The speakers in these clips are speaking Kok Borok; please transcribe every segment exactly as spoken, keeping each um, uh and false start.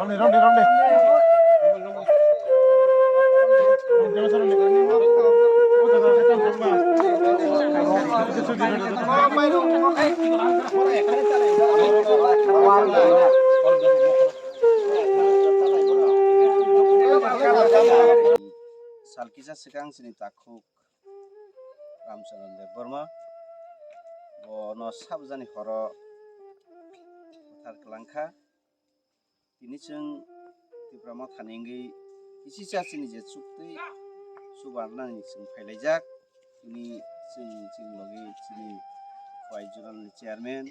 Sal kisa swkang chini takhuk Ramcharan Debbarma bono sabjani horo buthar kwlangkha. Tini chwng Tipra Mothani wngwi kisicha chini je chuktwi chubarnani chwng phailaijak. Tini chwng chini logi chini Khowai Zonal ni chairman,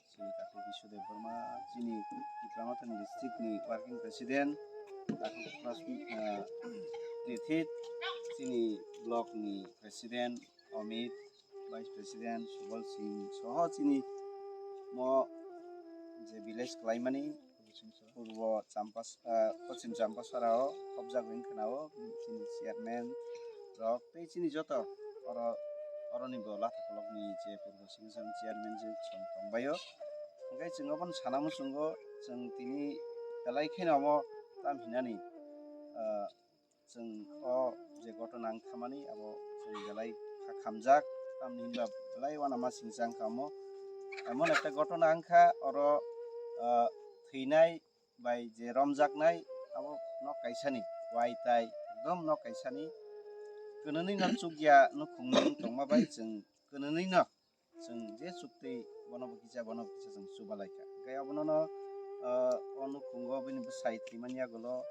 chini Takhuk Biswa Debbarma, chini Tipra Mothani district ni working president, Takhuk Pras-, ah, Prithit, chini block ni president, Amit, Vice President Subal Singh soho chini mo je village kwlaimani purbo Champas-, ah, Poschim Champasara o khobjagwi wngkha na o chini chairman rok tei chini joto oro, oroni bo Latha kolokni je purbo Singh chairman je chwng tongbaio. Hwnkhe chwng obono sana muchungo chwng tini belai kheno omo tam hinani, ah, chwng o je gotona wng thamani abo chwng belai kha khamjak, tamni hinba belai uanama singcha wngkha omo. Emon ekta gotona wngkha oro, ah, thwinai bai je romjaknai abo nok kaisani, wai tai ekdom nok kaisani kwnwnwi no chukya nukhungni wng tongma bai chwng kwnwnwi no chwng je chuktwi bono bo kisa, bono bo kisa chwng chubalai kha. Hwnkhe abono no, ah, o nukhungo bini bwsai thwimani yagulo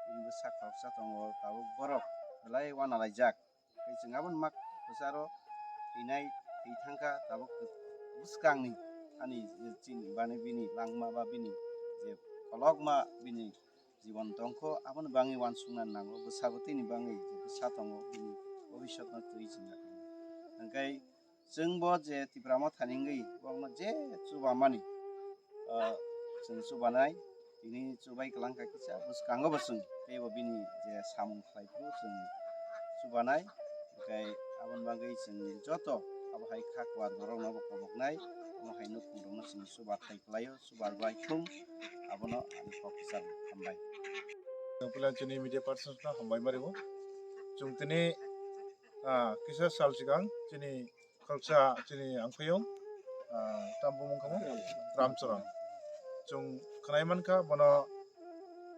bini bwsa khoroksa tongo, tabuk borok belai uanalaijak. Tei chwng aboni mak kwcharo thwinai thwi thangkha, tabuk bwskangni ani je chini bani bini langma ba bini je kholokma bini jibon tongkho, aboni bangwi uansukna nango, bwsabo tini bangwi je bwsa tongo, bini bobiswtno twi chwng yakho. Hwnkhe chwngbo je Tipra Mothani wngwi borokno je chubamani, ah, chwng chubanai, tini chubai kwlangkha kisa, bwskango bo chwng teibo bini je samung khlai phuru chwng chubanai, hwnkhe aboni bagwi chwng joto abo hai kha kwar borokno bo koboknai, omo hai nukhungrokno chwng chubathai khlaio. Chubar bai thung, abono ani kok kwcharo hambai. Chwng puila chini media persons no hambai ma rwo. Chwng tini, ah, kisa sal swkang chini khoroksa chini angphaiyung, ah, tamo bumung kamo Ramcharan. Chwng khwnai mankha bono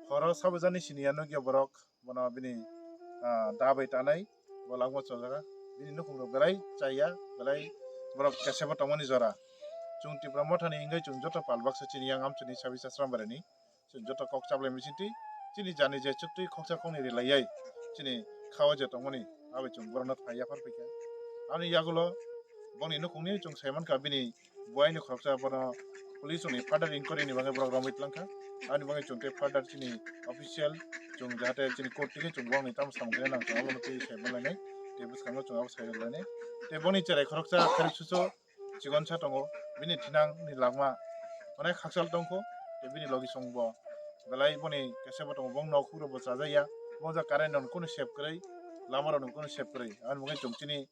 horo sabajani siniya nukya borok. Bono bini, ah, da bai tanai, bo langma chojaka. Bini nukhung rok belai chaya, belai borok kesebo tongmani jora. Chwng Tipra Mothani wngwi chwng joto pal baksa chini yang amchini sabi sasram barani. Chwng joto kok chaplai misingtwi, chini jani je chuktwi khoksa khokni rilaiyai, chini khao je tongmani, abai chwng borokno phai yaphar phaikha. Ani yagulo bongni nukhungni chwng saimankha bini Buaini khoroksa bono police rokni further inquiry ni bagwi borok romwi tlangkha. Ani bagwi chwng tei further chini official chwng jahate chini court tini chwng bongni tamo samung khe nang chwng abono twi sai manlainai. Tei bwskango chwng abo sai rwlainai. Tei boni cherai khoroksa kharwi suso chikonsa tongo. Bini thinang ni langma onek hakchal tongkho. Tei bini logi song bo belai boni kesebo tongo. Bong nok huro bo chajakya. Bong ja current rok kunu sep kwrwi, lama rok kunu sep kwrwi. Ani bagwi chwng chini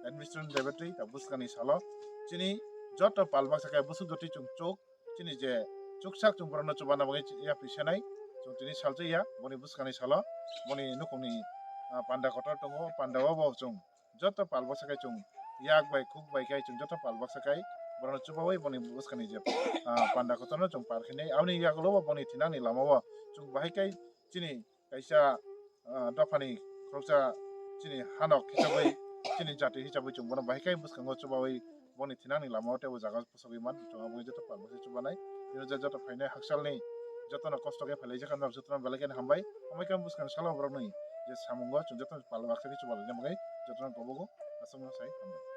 administration secretary ta bwskangni salo chini joto pal baksa khe bwswk jotwi chwng chuk chini je chuksak chwng borokno chubanna bagwi yapri senai chwng tini saljakya boni bwskangni salo boni nukhungni, ah, panda kotor tongo, panda o bo chwng joto pal baksa khe chwng yak bai khuk bai khe chwng joto pal baksa khe borokno chubaui boni bwskangni je, ah, panda kotorno chwng par khinai aboni yagulo bo boni thinangni lama o chwng bahai khe chini kaisa, ah, dophani khoroksa chini hanok hisabwi, chini jati hisabwi chwng bono bahai khe bwskango chubaui boni thinangni lama o teibo jaga bwsogwi man, chwng abo joto pal baksa chubanai. Bini je joto phainai hakchalni jotono kosto khe phailaijak, jotono belai kheno hambai. Hambai khe bwskangni salo borokni je samungo chwng jotono pal baksa khe chubalaina bagwi jotono kobogo aswkno sai hambai.